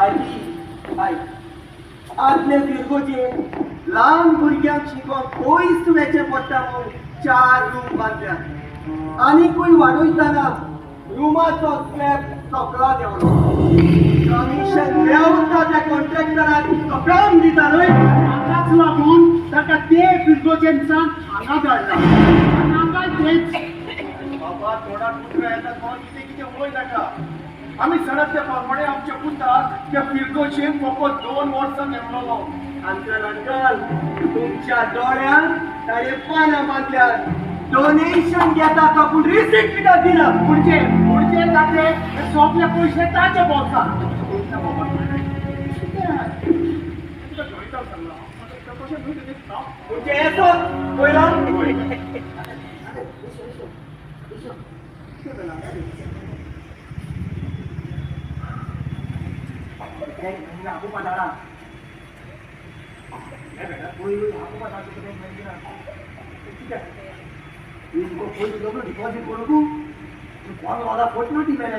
आजी आयक, आदले फिरगोजेन ल्हान भुरग्यांक शिकोवंक पयस वचें पडटा म्हूण 4 रूम बांदल्यात. आनीकूय वाडयतना रुमाचो स्लॅब सकला देंवलो. कमिशन मेवता त्या कॉन्ट्रॅक्टराक कपडान दिता न्हय. ताकाच लागून ताका ते फिरगोजेनसान हांगा धाडला आनी हांगाय तेच. बाबा तोंडात उतरां येतात म्हणून कितें कितें उलय नाका. आमी जाणात त्या प्रमाणे आमच्या पुताक त्या फिरगोजेन फकत 2 वर्सां नेमलोलो. अंकल अंकल, तुमच्या दोळ्यांत ताणें पानां बांदल्यात. डोनेशन घेता तो, पूण रिसीट कित्याक दिना? म्हणजे म्हणजे ताचे हे सोंपले पयशे ताचे बोल्सांत. तुका गणितान सांगलां तशें न्हय तें. म्हणजे येसो पयला. डिपॉझिट करू तू कोण वाला फोट नव्हती मॅने.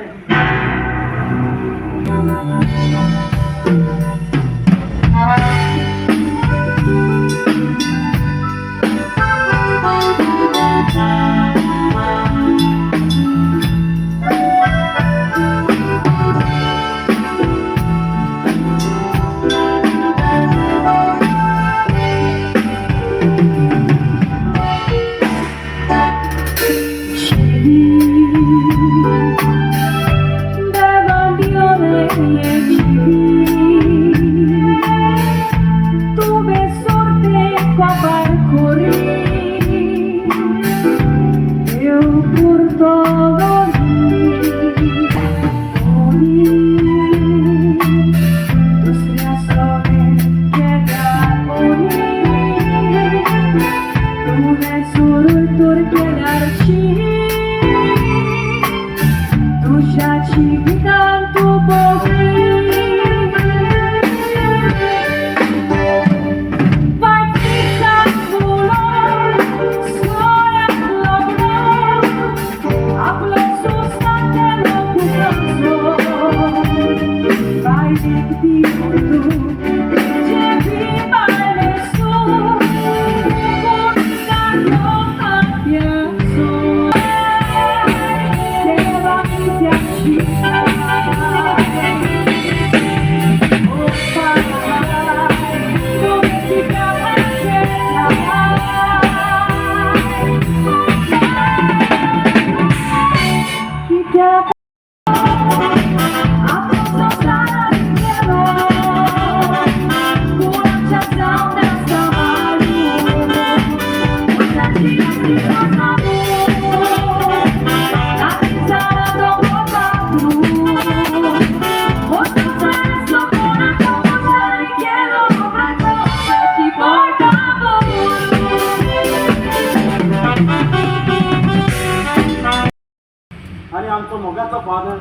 आणि आमचो मोगाचो फादर.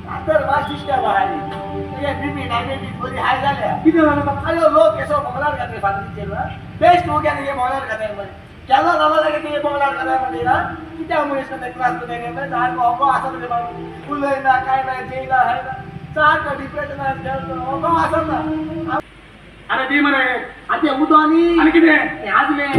फादर वास दिसता बाहेर. तुगे बीपी डायबेटीस बरी हाय जाल्या. कितें जालें ताका? अरे लोक केसो बोंगलार घातले फादरीचेर. बेस्ट लोक तुगे बोंगलार घाताय मरे. केन्ना जाला जाल्यार तुगे बोंगलार घाताय मरे ना. कित्याक मनीस क्लास मध्ये सारको अगो आसा तुगे बाबू, उलयना काय ना, जेयना हाय ना, सारको डिप्रेशनान गेलो, अगो आसा ना. अरे दी मरे. आनी तें उदो न्ही. आनी कितें? तें आजलें.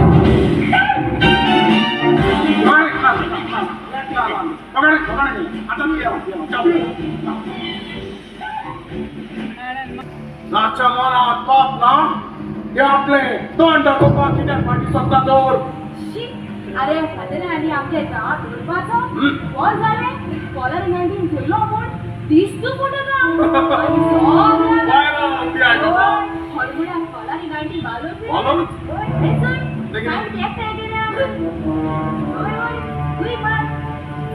नाच्या मनात पाप ना, ते आपले तोंड दाखोवपाक कित्याक फाटीं सरता तर? शी, अरे फादर आनी आमच्या गांवात उरपाचो बॉल जालें कॉलर 19 थोयलो म्हूण दिस्तू फुटता. हरमुळ्याक कॉलर 19 बाजून. हय हय मार.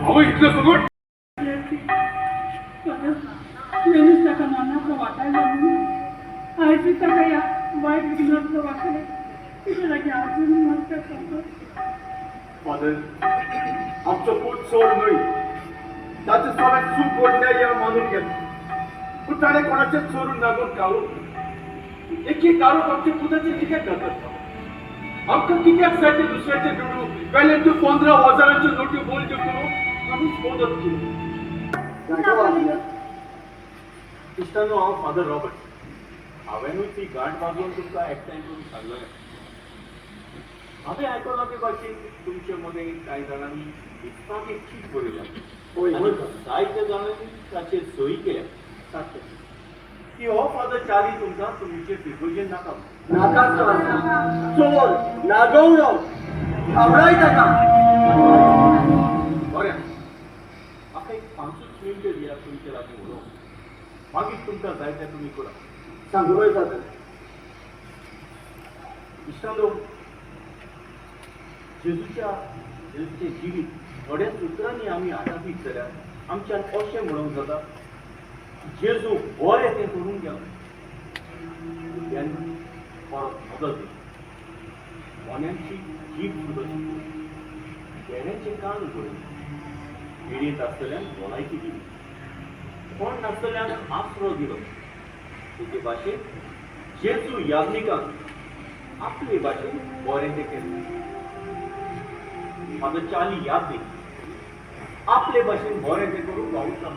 हांव इतलें सगळं तुवेंच ताका मरणांतलो वाटायलो न्हू. आयजूय ताका ह्या वायट विघ्नांतलो वाटायलें. तुजे लागीं आजून मागता ताका. फादर, आमचो पूत चोर न्हय. ताचे सगळें चूक घडल्या हें हांव मानून घेता, पूण ताणें कोणाचें चोरून नागोवन खावूंक. एक एक आरोप आमच्या पुताचेर कित्याक घालतात? आमकां कित्याक जाय ते दुसऱ्याचे दुडू? वेल्यान त्यो 15,000च्यो नोट्यो बोल्यो करूंक आमीच मदत केली. इश्टांनो, हांव फादर रॉबर्ट. हांवेनूच ती गांठ बाजून तुमकां एकठांय करून सांगलेलें. हांवें आयकलां ते भाशेन तुमचे मदें कांय जाणांनी विकपाक एक चीट बरयल्या आनी जायत्या जाणांनी ताचेर सही केल्या. सारकें. की हो फादर चारी तुमकां तुमचे फिगर्जेन नाका म्हणून. नाकाच चोर, नागवणो, घाबराय ताका. बरें, म्हाका एक 5च मिनटां दियात तुमचे लागीं उलोवंक. मागीर तुमकां जाय तें तुमी करात. सांगूय जाता. इश्टांनो, जेजूचें जिवीत थोड्याच उतरांनी आमी आटापीत जाल्यार आमच्यान अशें म्हणूंक जाता, जेजू बरें तें करूंक गेलो. भुरग्यांनी परत मदत दिली, मोन्यांची जीब सुद्दां शिकली, भेड्यांचे कान उगडले, पिडेंत आसतल्यांक भलायकी दिली, कोण नासतल्यांक आसरो दिलो. तेचे भाशेन जेजू याज्ञिकांक आपले भाशेन बरें तें केलें. म्हाका चाली याद दी, आपले भाशेन बरें तें करूंक वावुरता.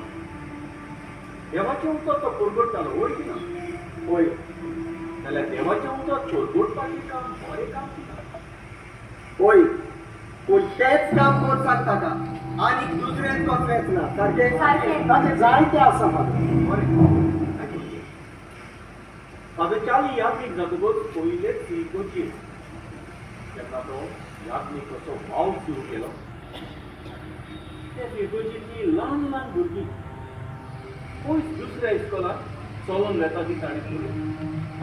देवाचें उतर तो परगटतालो, वय की ना? होय. जाल्यार देवाचें उतर परगटपाचें काम बरें काम की ना? होय, पूण तेच काम कोण सांग ताका, आनी दुसरेंच कसलेंच ना. सारकें. सारकें. ताचें जायते आसा फादर. बरें, आयकून घे. फादर चाली याज्ञीक जातकच पयलेच फिरगोजेर तेन्ना तो याज्ञीक कसो वावर सुरू केलो. त्या फिरगोजेंतलीं ल्हान ल्हान भुरगीं पयस दुसऱ्या इस्कोलाक चलोन वेता ती ताणें पळयली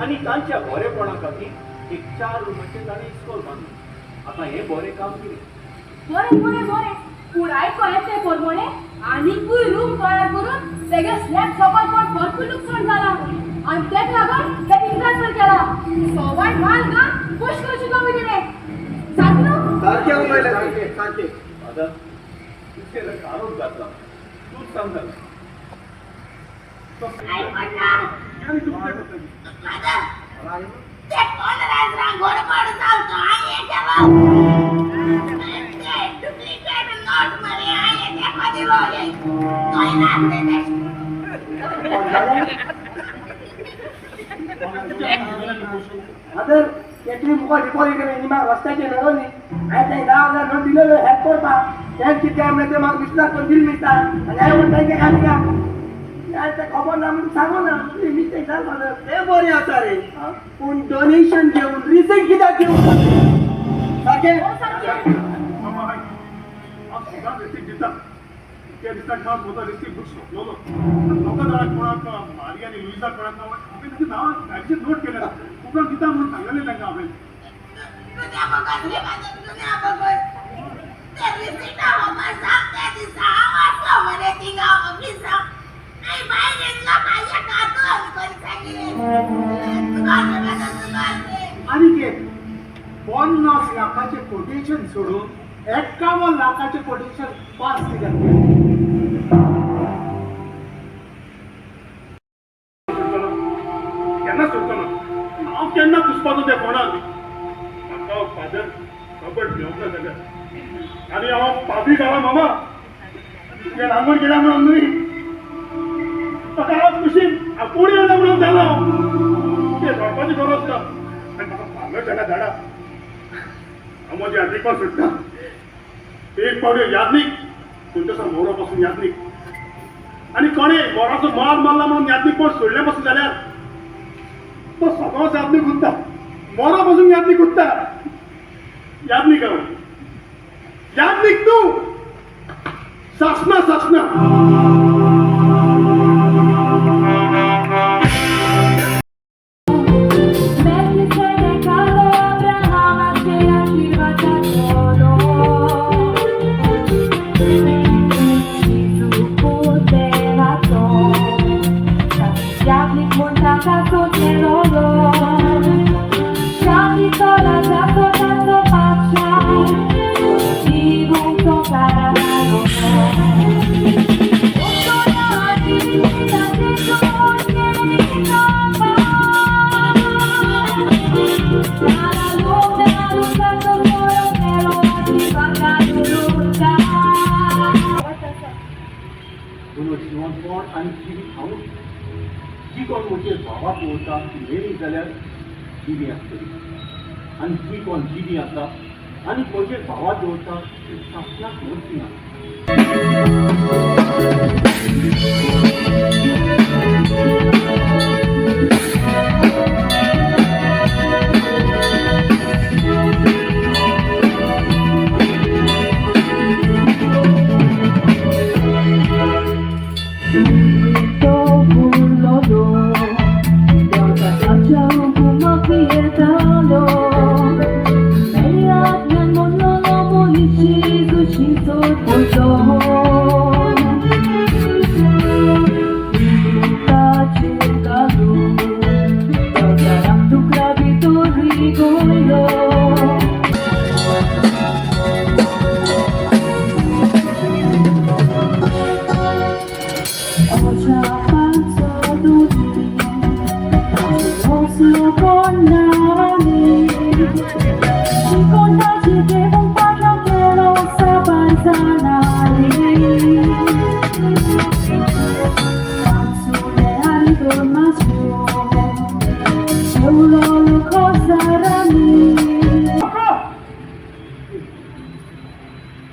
आनी तांच्या बरेपणा खातीर एक 4 रुमाचें ताणें इस्कोल बांदलें. आतां हें बरें काम कितें? बरें बरें बरें, पूण आयको येते प्रमाणे आनीकूय रूम तयार करून तेगे स्लॅब सोपात पण भरपूर लुकसाण जालां आनी तेका लागून तेका ट्रान्सफर केला. सवाय माल घाल पुष्कळ शिकोवपी तिणें. सारकें न्हू? सारकें उलयलें तुवें, सारकें. फादर, तुजेर एक आरोप घातला, तूंच सांग जाल्यार. आनी तूं कितें करतली? ते कोण राजरा घोडपाड चालतो आहे तेव्हा ते डुप्लिकेट नोट मध्ये आहे ते कधी रोले तोय नासले ते. फादर, केटली मुखार डिपॉझिट केली म्हाका रस्त्याचेर मेळो न्ही. हांवें तें 10,000 नोट दिलेलो हेल्प करपाक. तें कितें म्हणलें तें म्हाका विसरात पण दिल दिसता आनी हांवें म्हणटा तें घालता तें खबर ना म्हणून सांगू ना, मिस्टेक जाल फादर. तें बरें आसा रे, पूण डोनेशन घेवन रिसीट कित्याक घेवंक? सारकें. हो, सारकें. मामा, हाय, हांव सदांच रिसीट दिता. त्या दिसा खास म्हजो रिसीट बूक सोंपलेलो. लोकां जाणां कोणाक, मारी आनी लुईजा कोणाक ना, हांवें तांचें नांव डायरीचेर नोट केलें ना. उपरांत दिता म्हणून सांगलेलें तांकां हांवें. तुज्या बगर रे फादर, तुज्या बगर ते रिसिटा खबर सांग. त्या दिसा हांव आसलो मरे थिंगा ऑफिसाक. आई भायर येतलो खायच्या कातून कोण सांगिल्लें तुका रे फादर, तुका रे. आनी एक 50 लाखाचें कोटेशन सोडून 51 लाखाचें कोटेशन पास कित्याक केलें? केन्ना सोडचो ना हांव, केन्ना पुसपाचो त्या फोणाक. म्हाका फादर रॉबर्ट घेवंक ना जाल्यार आनी हांव पापी जाला मामा. तुवें नांगोर केल्या म्हणून न्हय, म्हाका हांव कुशीन आपूण येयला म्हणून जालो हांव. तें रडपाची गरज ना. आनी म्हाका फादर जाल्यार धाडा, हांव म्हज्या यादनीकपाक सोडटा. एक पावटी यादनीक खंयच्या मोरो पासून यादनीक आनी कोणे मोराचो मार मारला म्हणून यादनीक पण सोडले पासून जाल्यार तो सगळोच यादनीक उरता. मोरा पासून यादनीक उरता. यादनीक हांव, यादनीक तूं सासना सासना. मेल्किसेदेकालो अब्राहामाचे आशीर्वादाचो जेजू पूत देवाचो, याज्ञिक म्हूण ताका सोदलेलो. शांतीचो राजाचो ताचो पातशा, जिवूंक संवसारालो. पूण जिवंतपण आनी जिवीत हांवूच. जी कोण म्हजेर भावाक दवरता ती मेळी जाल्यार जिवी आसतली आनी जी कोण जिवी आसा आनी म्हजेर भावाक दवरता ती सासणाक मरची ना.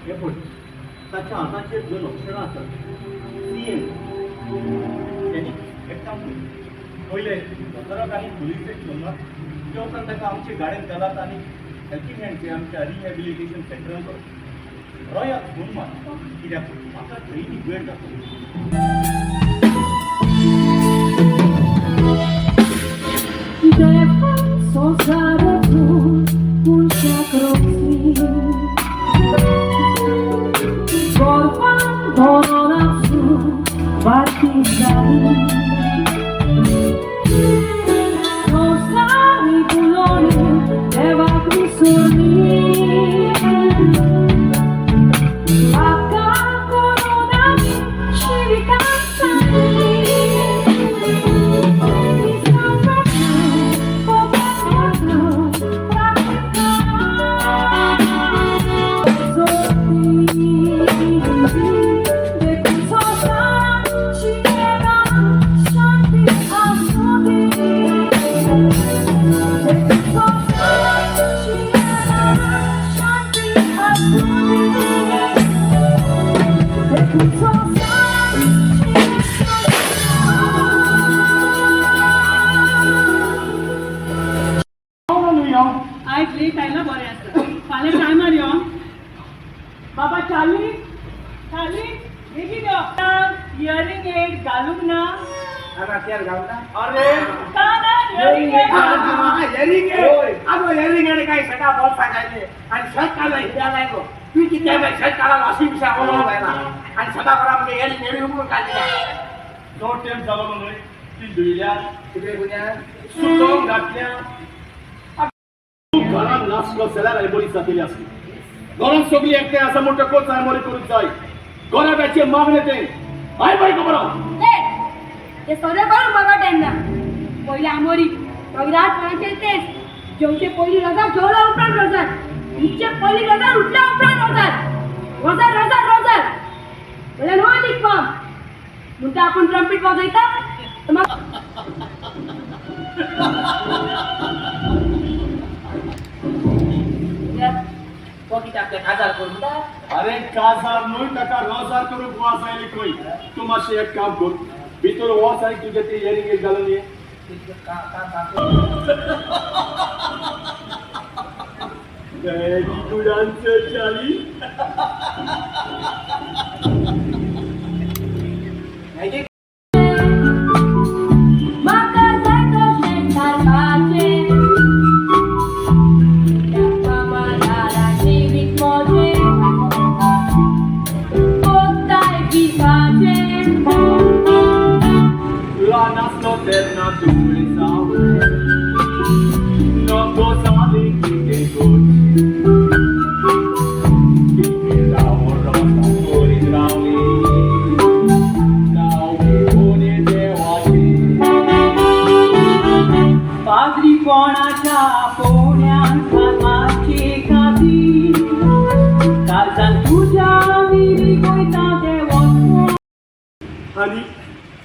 हे पळय, ताच्या हाताचेर दोन अक्षरां आसात, सी एम. एक काम कर, पयलें दोतोराक आनी पुलिसेक घेवन ते उपरांत ताका आमचे गाडयेन घालात आनी हेल्पींग हँड आमच्या रिहॅबिलिटेशन सेंटरान व्हर. रोयाक फोन मार, कित्याक म्हाका थंय वेळ जातलो. आयज लेट आयला बरें आसा, फाल्यां टायमार यो. बाबा चाली चाली बेगीन यो. इयरिंग एड घालूंक ना. अरे कानार इयरिंग एड. इयरिंग एड, आगो इयरिंग एड काय सगळा बॉल सांगायचे आणि शर्ट काढला हिऱ्या नाही गो तू किती आहे शर्ट काढायला अशी विषय आवडला जायना आणि सदा बरा म्हणजे इयरिंग एड उघडून काढली. जो टायम जालो न्हय ती धुयल्या कितें गुन्या सुकोवन घातल्या. तूं घरान नासलो जाल्यार आयबोरी जातली आसली. घरान सगळी एकठांय आसा म्हणटकच आयमोरी करूंक जाय. घराब्याचें मागणें तें I बाय खबर आहा. ते सगळें करूंक म्हाका टायम ना. पयलीं आमोरी, मागीर रात कोणाचेर तेच जेवचे पयलीं रोजार, जेवल्या उपरांत रोजार, न्हिदचे पयलीं रोजार, उठल्या उपरांत रोजार, रोजार रोजार रोजार. म्हणल्यार न्हय लिखपाम म्हणटा आपूण ट्रम्पीट वाजयता. अरे काजार न्हय ताका रोजार करूंक वास आयली खंय. तूं मातशें एक काम कर, भितर वच आनी तुजें तें इयरिंग एड घालून ये. Very good answer, Charlie. म्हाका जाय तशें थारपाचें, मामा जिवीत म्हजें कोत्ताय पिवपाचें. ल्हान आसलो तेन्ना तुवें सांगलें नको जालें कितें करचें, कितें रावोन रोसा करीत रावली नांव घेवन देवाचें. पाद्री कोणाच्या पोण्यान कामाचे खातीर काळजान तुज्या मिरी गोयता देवो. आनी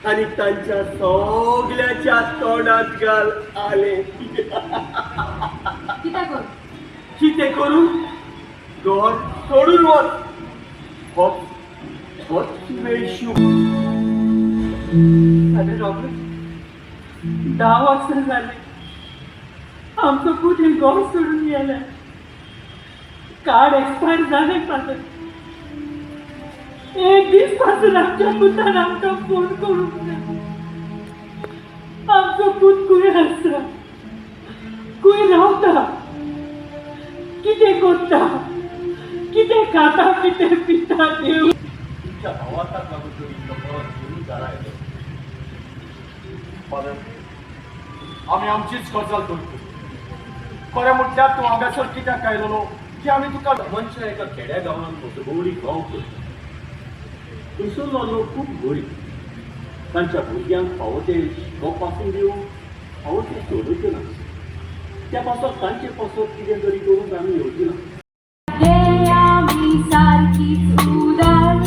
आनी आनी तांच्या सगळ्याच्या तोंडात घाल आले. कितें करूं? कितें करूं? घर सोडून वच. होच मेळशू. फादर रॉबर्ट, 10 वर्सां जालीं आमचो पूत हें गोंय सोडून गेलें. कार्ड एक्सपायर जालें फादर. एक दीस पासून आमच्या पुतान आमकां फोन करूंक ना. आमचो पूत खंय आसा, खंय रावता, कितें करता, कितें खाता, कितें पिता देव. तुमच्या भावार्थाक लागून तरी इतलो परत घेवन घरा येतो. फादर, आमी आमचीच गजाल करता. खरें म्हटल्यार तूं हांगासर कित्याक आयलेलो की आमी तुका मनशां एका खेड्या गांवांत म्हजोगवडी गांव करता. थंयसरलो लोक खूब गरीब. तांच्या भुरग्यांक फावो तें शिकोवप पासून दिवंक फावो तें सोडूचे ना. त्या पासत तांचे पासत कितें तरी करूंक आमी येवची ना. आमी सारकीच उदार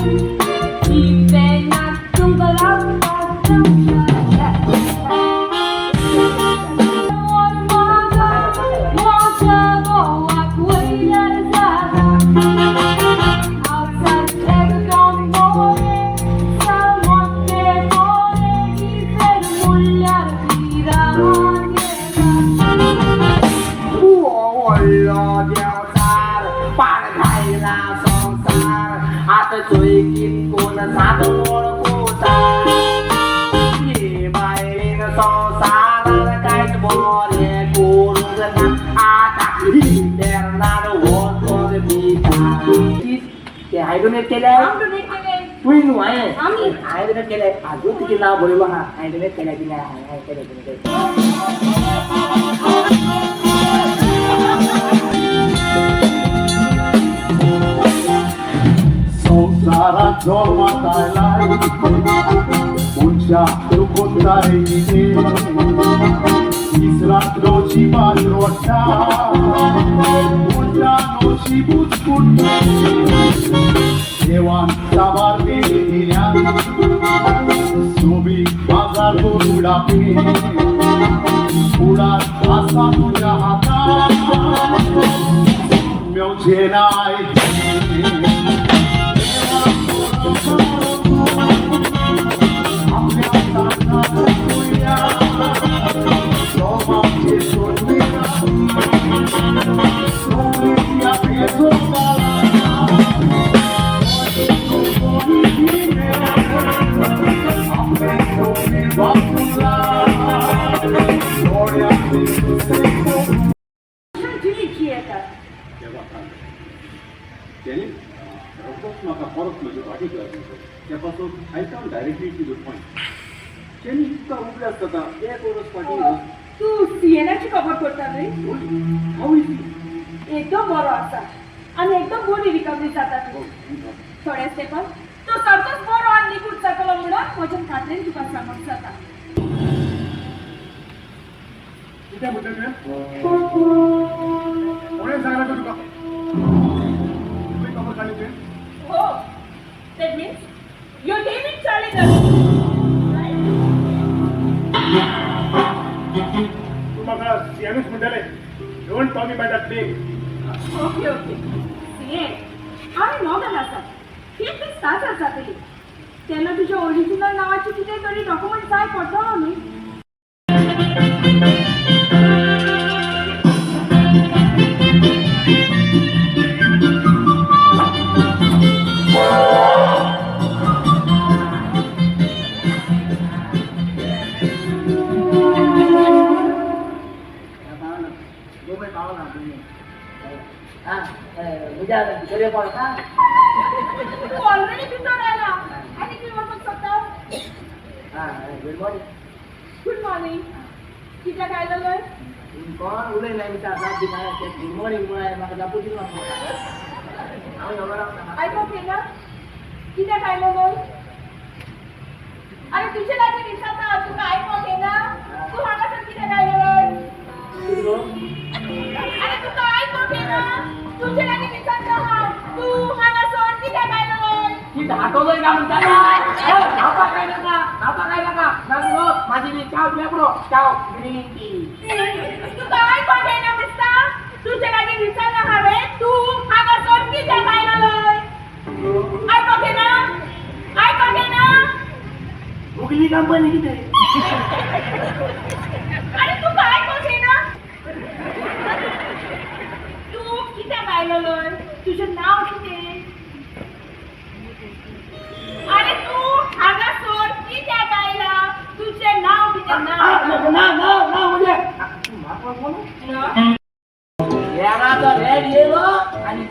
हांवें डोनेट केलें. हांव डोनेट केलें. तुवें न्हू, हांवें. आमी. हांवें डोनेट केलें. आजून तुजें नांव बरयलो आहा. हांवें डोनेट केलें की ना? हांवें केलें डोनेट. संवसारात जल्माक आयलाय मनशा तूं कोत्ताय कितें दीस रात नशिबान रोडटा मनशा नशिबूच कुट्टा देवान साबार दिल्या सोबीत बाजार उडापी उडात आसा तुज्या हातान मेवचें नाय. तेणी रोखडोच म्हाका परत म्हजे वाटेक लागलो. त्या पासून I come directly to the point. तेणी तुका उगडास जाता एक वरस फाटीं. तूं सीएनाची खबर करता न्हय? How is एकदम बरो आसा आनी एकदम बरी रिकवरी जाता तुजी. थोड्या तेंपान तो सारकोच बरो आनी निकूट जातलो म्हणून म्हज्यान खात्रेन तुका सांगप जाता. कितें म्हणटा तुवें? कोणें सांगलां तें तुका? तुवें खबर काडली तुवें? हो, that means your name is Charlie Darwin, right? तूं म्हाका सीएनूच म्हणटालें. Don't call me by that name. Okay okay CN, हांवें नॉगन आसा ती दीस 7 जातली तेन्ना तुज्या ओरिजिनल नांवाची कितें तरी डॉक्युमेंट जाय पडटलो न्ही? तूं ऑलरेडी भितर आयला आनी खंय वचूंक सोदता? Good morning. Good morning. कित्याक आयलो? कोण उलयना जाप दिना. गुड मॉर्निंग म्हळ्यार म्हाका जापूच दिना. हांव खबर आसा. आयकोंक येना? कित्याक आयलो? अरे तुजे लागीं विचारता, तुका आयकोंक येना? तूं हांगासर कित्याक आयलो? अरे तुका आयकोंक येना? तुजे लागीं विचारता हांव, तूं हांगासर कित्याक आयलो? ती धाकटलोय काय म्हणटा? धांवपाक आयलो ना, धांवपाक काय नाका ना माझी चाव पिया पुरो चाव ग्रीन टी. तू काय कोण येना दिसता तुझ्या लागीं विचारला हांवें तूं हांगासर कित्याक आयलोय? आयकोंक येना? आयकोंक येना? हुगली कंपनी कितें? आनी तुका आयकोंक येना? तूं कित्याक आयलोय? तुजें नांव कितें? आनी तूं हांगासर कित्याक आयला? तुजें नांव कितें? नांव ना ना ना म्हणजे येराचो रेड येयलो आनी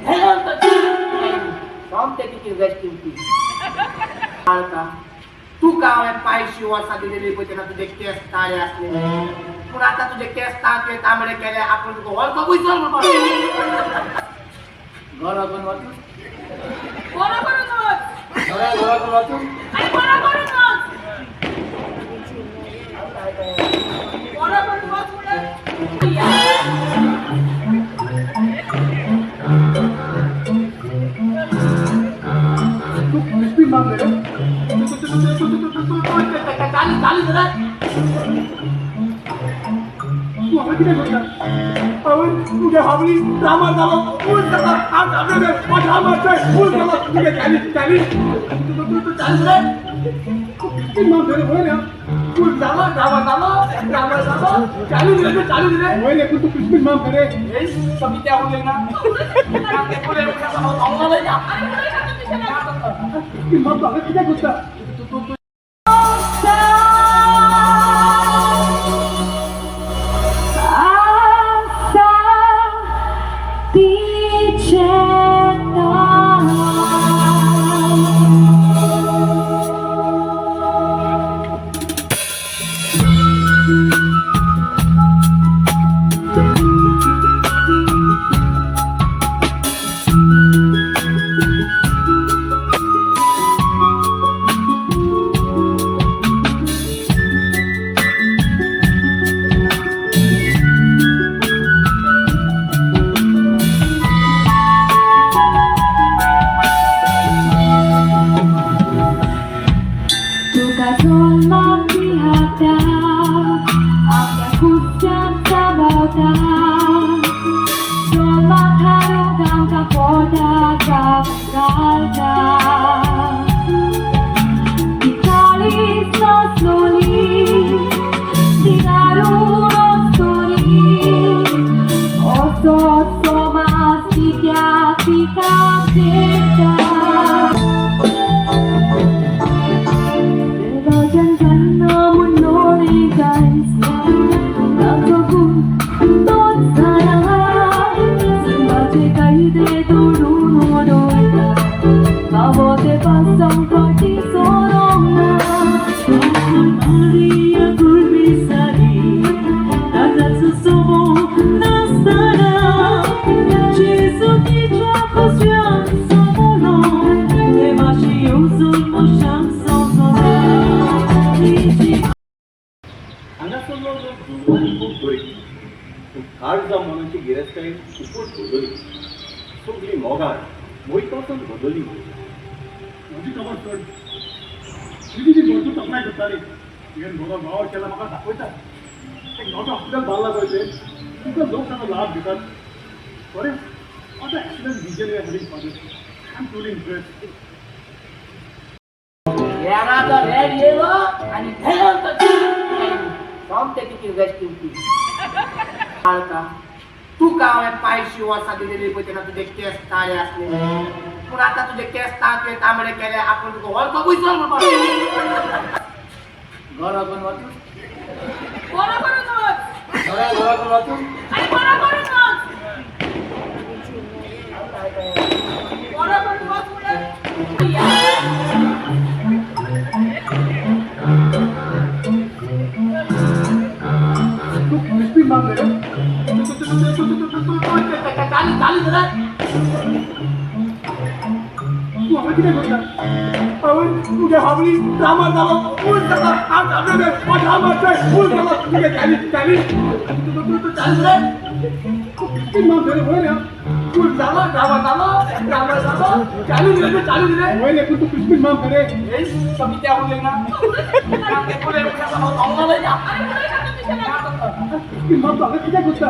सोमते तिची वेस्ट इन तुका हांवें 500 वर्सां दिलेली पळय तेन्ना तुजे केंस काळे आसले पूण आतां तुजे केंस तांबडे तांबडे केले आपूण तुका व्हरतो वयसर म्हणपाक बरो करून वच बरो करून वच बरो करून वच आनी बरो करून वच बरो करून वच म्हणल्यार तू क्रिस्पी मागले रे. चालू चालू रे. तू हांगा कितें करता? हांवें तुगे हांवली ड्रामा जालो फूल जालो हांव जालो ड्रामा फूल जालो तुगे चाली चाली तूं चालू रे. तू क्रिस्पी मागले रे वयर फूल जालो ड्रामा जालो ड्रामा जालो चालू रे चालू रे. वयर तूं क्रिस्पी मागले रे. समित्या उलयना क्रिस्पी माग तूं हांगा कितें करता? हांगासरलो लोक दुडवांनी खूब गरीब पूण काळजा मनाची गिरेस्तकायेन खूबच बदली. सगळी मोगाळ वयपासून बदली. म्हजी खबर सोड. तुजी ती भरपूर तोखणाय करताली. तुवें बरो वावर केला म्हाका दाखयता. एक नवो हॉस्पिटल बांदला पळय तुवें तुका लोक ताचो लाभ घेतात. बरें आतां excellent vision you are having father. I am truly impressed. येराचो रेड येयलो आनी सोमते तिची वेस्ट इन तुका हांवें 500 वर्सां दिलेली पळय तेन्ना तुजे केंस काळे आसले पूण आतां तुजे केंस तांबडे तांबडे केले आपूण तुका व्हरतो वयसर म्हणपाक बरो करून वच बरो करून वच बरो करून वच आनी बरो करून वच बरो करून वच म्हणल्यार तू क्रिस्पी मागले रे. चालू चालू रे. तूं हांगा हांवें कितें करता? आवय, तुगे हावळी ड्रामा जालो, पूल जाला, हांव घाबरले, हो ड्रामा चोय, पूल जालो, तुगे चाली चाली तूं तूं तूं चालीस रे. क्रिस्पीन माम रे वयर या. पूल जालो, ड्रामा जालो, ड्रामा जालो, चालू रे, तूं चालू रे. वयर पूण तूं क्रिस्पीन माम रे. ए, तो कित्याक उलयना? उलय, क्रिस्पीन माम, तूं हांगा कितें करता?